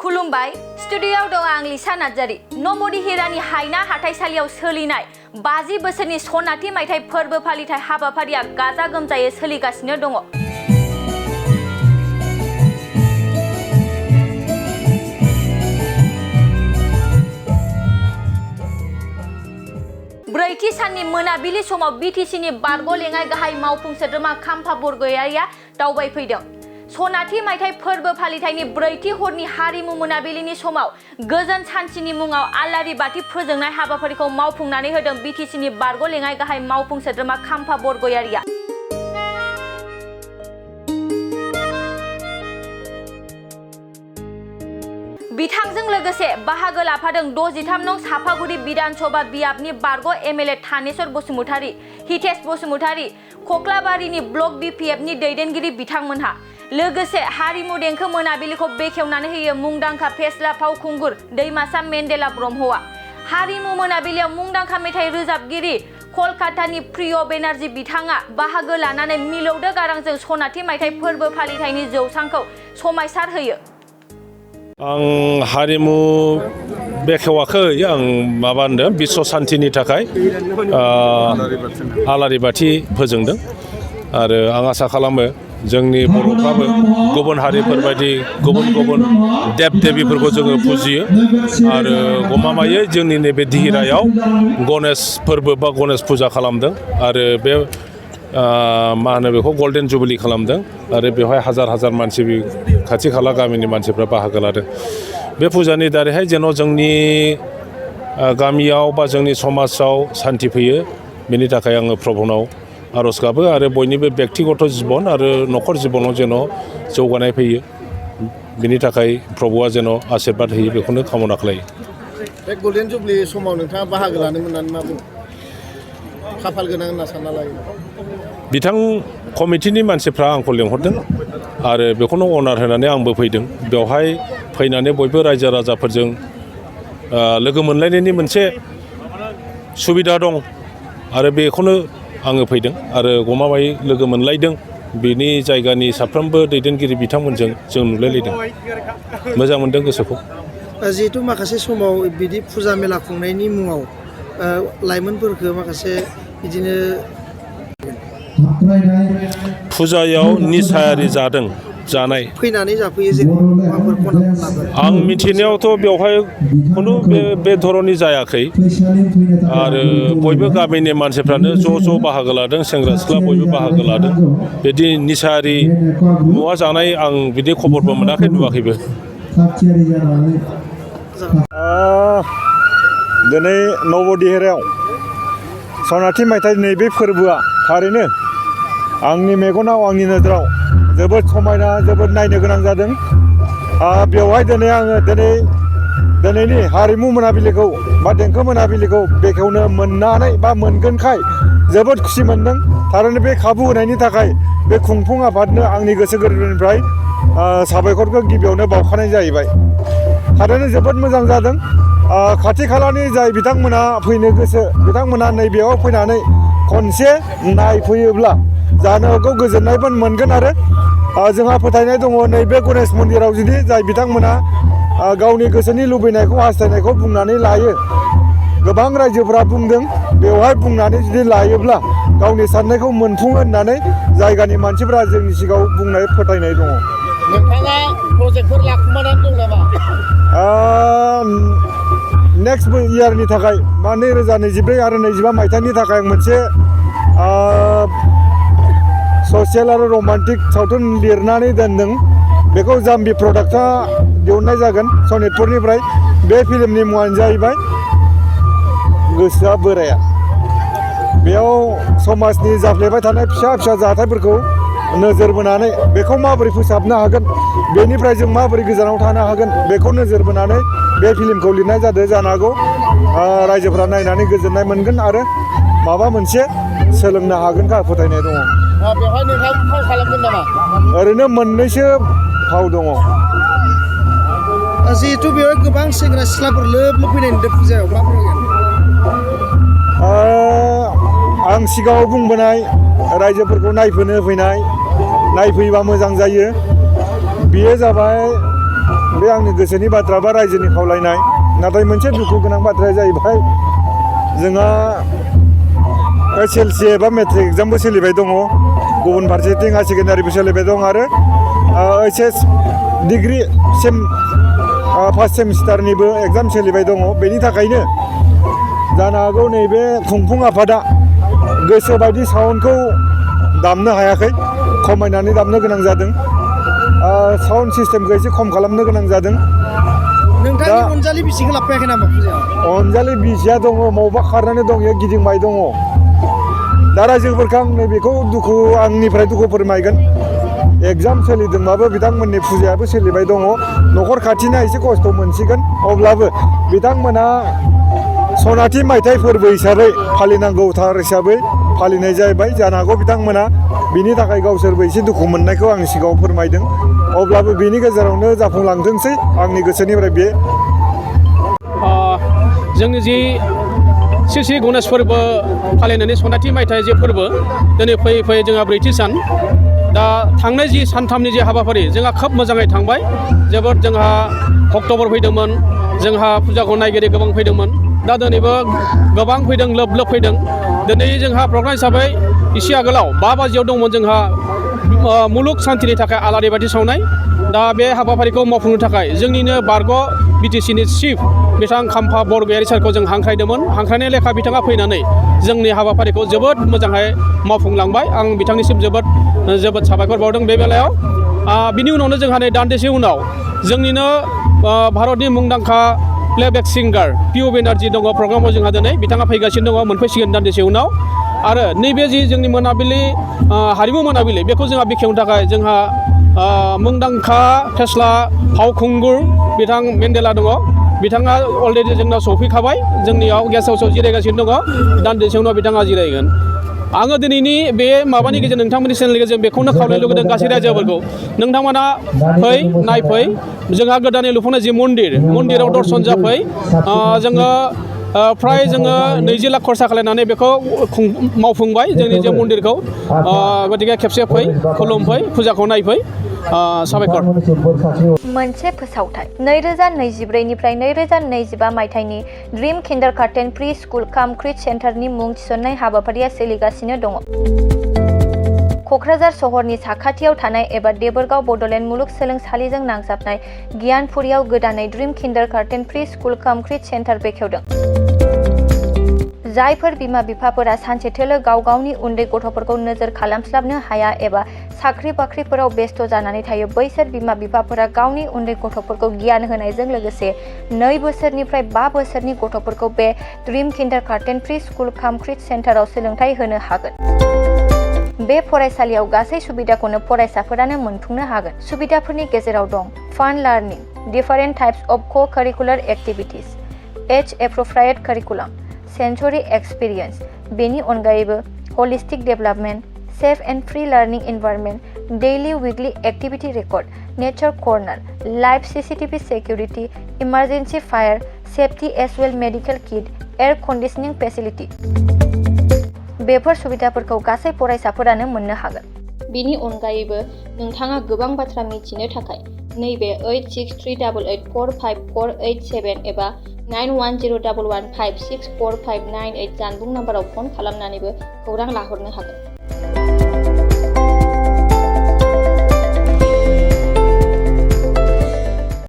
खुलुमबाय स्टुडिय'आव दं आं लिसा नार्जारी नमदि हिरानि हायना हाथाइसालियाव सोलिनाय 50 बोसोरनि सनाथि मायथाइ फोरबो फालिथाय हाबाफारिया गाजा गोमजायै सोलिगासिनो दङ। ब्रैथि साननि मोनाबिलि समाव बिटिसिनि बारग' लेङाइ गाहाय मावफुं सोद्रोमा खाम्फा बरगयारिया दावबायफैदों। सनाथि मायथाइ फोरबो फालिथायनि ब्रैथि हरनि हारिमु मोनाबिलिनि समाव गोजोन सानसेनि मुङाव आलारि बाथि फोजोंनाय हाबाफारिखौ मावफुंनानै होदों बिटिसिनि बारग' लेङाइ गाहाय मावफुं सोद्रोमा खाम्फा बरगयारिया। बिथांजों लोगोसे बाहागो लाफादों 63 नं साफागुरि बिधानसभा बियाबनि बारग' एमएलए थानेश्वर बसुमतारी, हितेश बसुमतारी, कक्लाबारिनि ब्लक बिपिएफनि दैदेनगिरि बिथांमोनहा। लोगोसे हारिमु देंखो मोनाबिलिखौ बेखेवनानै होयो मुंदांखा फेस्ला फावखुंगुर दैमासा मेन्डेला ब्रह्मआ। हारिमु मोनाबिलियाव मुंदांखा मेथाइ रोजाबगिरि कलकातानि प्रिय बेनार्जी बिथाङा बाहागो लानानै मिलौदो गारांजों सनाथि मायथाइ फोरबो फालिथायनि जौसांखौ समायसार होयो। आं हारिमु बेखेवाखै आं माबा होनदों बिश्व शान्तिनि थाखाय आलारि बाथि फोजोंदों आरो आं आसा खालामो जोंनि बर'फ्राबो गुबुन हारिफोरबायदि गुबुन गुबुन देब देबिफोरखौ जोङो फुजियो आरो गमामायै जोंनि नैबे दिहिरायाव गणेश फोरबो बा गणेश फुजा खालामदों आरो बे मा होनो बेखौ गल्डेन जुबिलि खालामदों आरो बेवहाय हाजार हाजार मानसि खाथि खाला गामिनि मानसिफ्रा बाहागो लादों। बे फुजानि दारैहाय जेन' जोंनि गामियाव बा जोंनि समाजाव सान्थि फैयो बेनि थाखाय आङो प्रभुनाव आर'ज गाबो आरो बयनिबो बेक्तिगत जिबन आरो न'खर जिबनाव जेन' जौगानाय फैयो बेनि थाखाय प्रभुआ जेन' आशीर्बाद होयो बेखौनो कामना खालायो। बे गल्डेन जुबलि समाव नोंथाङा बाहागो लानो मोननानै मा बुङो? खाफाल गोनां होनना सानना लायो। बिथां कमिटिनि मानसिफ्रा आंखौ लेंहरदों आरो बेखौनो अनार होनानै आंबो फैदों। बेवहाय फैनानै बयबो रायजो राजाफोरजों लोगो मोनलायनायनि मोनसे सुबिदा दं आरो बेखौनो आङो फैदों आरो गमामायै लोगो मोनलायदों। बेनि जायगानि साफ्रोमबो दैदेनगिरि बिथांमोनजों जों नुलायलायदों। मोजां मोनदों गोसोखौ। जिहेतु माखासे समाव बिदि फुजा मेला खुंनायनि मुङाव लाइमोनफोरखौ माखासे बिदिनो फुजायाव निसायारि जानाय फैनानै जाफैयो जेरै माबाफोर खना आं मिथिनायावथ' बेवहाय खुनु बे धरननि जायाखै आरो बयबो गामिनि मानसिफ्रानो ज' बाहागो लादों, सेंग्रा सिख्ला बयबो बाहागो लादों। बिदि निसायारि मुवा जानाय आं बिदि खबरबो मोनाखै नुवाखैबो। दिनै नबदिहिरायाव सनाथि मायथाइ नैबे फोरबोआ थारैनो आंनि मेगनाव आंनि नोजोराव जोबोद समायना जोबोद नायनो गोनां जादों। बेवहाय दिनै आङो दिनैनि हारिमु मोनाबिलिखौ बा देंखो मोनाबिलिखौ बेखेवनो मोननानै बा मोनगोनखाय जोबोद खुसि मोनदों। थारैनो बे खाबु होनायनि थाखाय बे खुंफुं आफादनो आंनि गोसो गोरबोनिफ्राय साबायखरखौ गिबियावनो बावखानाय जाहैबाय। थारैनो जोबोद मोजां जादों। खाथि खालानि जाय बिथांमोना फैनो गोसो बिथांमोना नैबेयाव फैनानै खनसे नायफैयोब्ला जानो हागौ गोजोननायबो मोनगोन आरो जोंहा फोथायनाय दङ नैबे गणेश मन्दिराव जुदि जाय बिथांमोना गावनि गोसोनि लुबैनायखौ हास्थायनायखौ बुंनानै लायो, गोबां रायजोफोरा बुंदों बेवहाय बुंनानै जुदि लायोब्ला गावनि साननायखौ मोनफुङो होननानै जायगानि मानसिफोरा जोंनि सिगाङाव बुंनाय फोथायनाय दङ। नोंथाङा प्रजेक्टफोर लाखुमानानै दं नामा? नेक्स्ट इयारनि थाखाय बा 2024 आरो 25 मायथाइनि थाखाय आं मोनसे ससियेल आरो रमान्टिक सावथुन लिरनानै दोनदों। बेखौ जाम्बि प्रडाक्टआ दिहुननाय जागोन सनितपुरनिफ्राय। बे फिल्मनि मुङानो जाहैबाय गोसोआ बोराया। बेयाव समाजनि जाफ्लेबाय थानाय फिसा फिसा जाथायफोरखौ नोजोर बोनानै बेखौ माबोरै फोसाबनो हागोन, बेनिफ्राय जों माबोरै गोजानाव थानो हागोन बेखौ नोजोर बोनानै बे फिल्मखौ लिरनाय जादों। जानो हागौ रायजोफ्रा नायनानै गोजोननाय मोनगोन आरो माबा मोनसे सोलोंनो हागोनखा फोथायनाय दङ। बेवहाय नोंथाङा फाव खालामगोन नामा? ओरैनो मोननैसो फाव दङ। जिहेतु बेवहाय गोबां सेंग्रा सिख्लाफोर लोब फैनाय नुदों फुजायाव, मा बुंगोन? आं सिगाङाव बुंबोनाय रायजोफोरखौ नायफैनो फैनाय नायफैबा मोजां जायो। बेयो जाबाय बे आंनि गोसोनि बाथ्रा बा रायजोनि खावलायनाय नाथाय मोनसे दुखु गोनां बाथ्राया जाहैबाय जोंहा SLC एबा मेट्रिक एग्जामबो सोलिबाय दङ गुबुन फारसेथिं हायार सेकेन्डारिबो सोलिबाय दं आरो HS डिग्री फार्स्ट सेमिस्टारनिबो एग्जाम सोलिबाय दङ बेनि थाखायनो जानो हागौ नैबे खुंफुं आफादा गोसोबायदि साउन्डखौ दामनो हायाखै खमायनानै दामनो गोनां जादों साउन्ड सिस्टेमखौ एसे खम खालामनो गोनां जादों नोंथांनि अनजालि बिसिखौ लाफायाखै नामा फुजायाव अनजालि बिसिया दङ बबावबा खारनानै दं इयो गिदिंबाय दङ दा रायजोफोरखौ आं नैबेखौ आंनिफ्राय दुखु फोरमायगोन एग्जाम सोलिदोंबाबो बिथांमोननि फुजायाबो सोलिबाय दङ न'खर खाथिना एसे खस्थ' मोनसिगोन अब्लाबो बिथांमोना सनाथि मायथाइ फोरबो हिसाबै फालिनांगौथार हिसाबै फालिनाय जाहैबाय जानो हागौ बिथांमोना बिनि थाखाय गावसोरबो एसे दुखु मोननायखौ आंनि सिगाङाव फोरमायदों अब्लाबो बिनि गेजेरावनो जाफुंलांथोंसै आंनि गोसोनिफ्राय बे जोंनि जि श्री गणेश फोरबो फालिनायनि सनाथि मायथाइ जे फोरबो दिनै फैयै फैयै जोंहा 4थि सान दा थांनाय जि सानथामनि जे हाबाफारि जोंहा खोब मोजाङै थांबाय जोबोद जोंहा भक्तफोर फैदोंमोन जोंहा फुजाखौ नायगिरि गोबां फैदोंमोन दा दिनैबो गोबां फैदों लोब लोब फैदों दिनै जोंहा प्रग्राम हिसाबै एसे आगोलाव 5 बाजियाव दंमोन जोंहा मुलुग सान्तिनि थाखाय आलारि बाथि सावनाय दा बे हाबाफारिखौ मावफुंनो थाखाय जोंनिनो बारग' BTCनि चिफ बिथां खाम्फा बरगयारि सारखौ जों हांख्रायदोंमोन हांख्रायनाय लेखा बिथाङा फैनानै जोंनि हाबाफारिखौ जोबोद मोजाङै मावफुंलांबाय आं बिथांनिसिम जोबोद साबायखर बावदों बे बेलायाव बिनि उनावनो जोंहा नै दान्दिसे उनाव जोंनिनो भारतनि मुंदांखा प्लेबेक सिंगार पिउ बेनार्जी दङ प्रग्रामाव जोंहा दिनै बिथाङा फैगासिनो दङ मोनफैसिगोन दान्दिसे उनाव आरो नैबे जि जोंनि मोनाबिलि हारिमु मोनाबिलि बेखौ जोंहा बेखेवनो थाखाय जोंहा मुंदांखा फेस्ला फावखुंगुर बिथां मेन्डेला दङ बिथाङा अलरेडि जोंनाव सौफैखाबाय जोंनियाव गेस्ट हाउसआव जिरायगासिनो दङ दान्दिसे उनाव बिथाङा जिरायगोन आङो दिनैनि बे माबानि गेजेरजों नोंथांमोननि चेनेलनि गेजेरजों बेखौनो खावलायनो लुगैदों गासै रायजोफोरखौ नोंथांमोना फै नायफै जोंहा गोदानै लुफुंनाय जि मन्दिराव दर्शन जाफै जोङो फ्राय जोङो 20 लाख खरसा खालामनानै बेखौ मावफुंबाय जोंनि जे मन्दिरखौ गतिके खेबसे फै खुलुमफै फुजाखौ नायफै साबायखर मोनसे फोसावथाय 2024 निफ्राय 2025 मायथाइनि ड्रिम किन्डारगार्टेन प्रि स्कुल काम क्रिट सेन्टारनि मुं थिसननाय हाबाफारिया सोलिगासिनो दङ क'क्राझार सहरनि साखाथियाव थानाय एबा देबोरगाव बड'लेण्ड मुलुगसोलोंसालिजों नांजाबनाय गियानपुरियाव गोदानै ड्रिम किन्डारगार्टेन प्रि स्कुल काम क्रिट सेन्टार बेखेवदों जायफोर बिमा बिफाफोरा सानसे थोलो गाव गावनि उन्दै गथ'फोरखौ नोजोर खालामस्लाबनो हाया एबा साख्रि बाख्रिफोराव बेस्थ' जानानै थायो बैसोर बिमा बिफाफोरा गावनि उन्दै गथ'फोरखौ गियान होनायजों लोगोसे 2 बोसोरनिफ्राय 5 बोसोरनि गथ'फोरखौ बे ड्रिम किन्डारगार्टेन प्रि स्कुल काम क्रिट सेन्टाराव सोलोंथाइ होनो हागोन बे फरायसालियाव गासै सुबिदाखौनो फरायसाफोरानो मोनफुंनो हागोन सुबिदाफोरनि गेजेराव दं फान learning different types of co-curricular activities age appropriate curriculum sensory experience बेनि अनगायैबो holistic development safe and free learning environment daily weekly activity record nature corner life CCTV security emergency fire safety as well medical kit air conditioning facility बेफोर सुबिदाफोरखौ गासै फरायसाफोरानो मोननो हागोन बेनि अनगायैबो नोंथाङा गोबां बाथ्रा मिथिनो थाखाय नैबे 8638454887 एबा 910115645898 जानबुं नाम्बाराव फन खालामनानैबो खौरां लाहरनो हागोन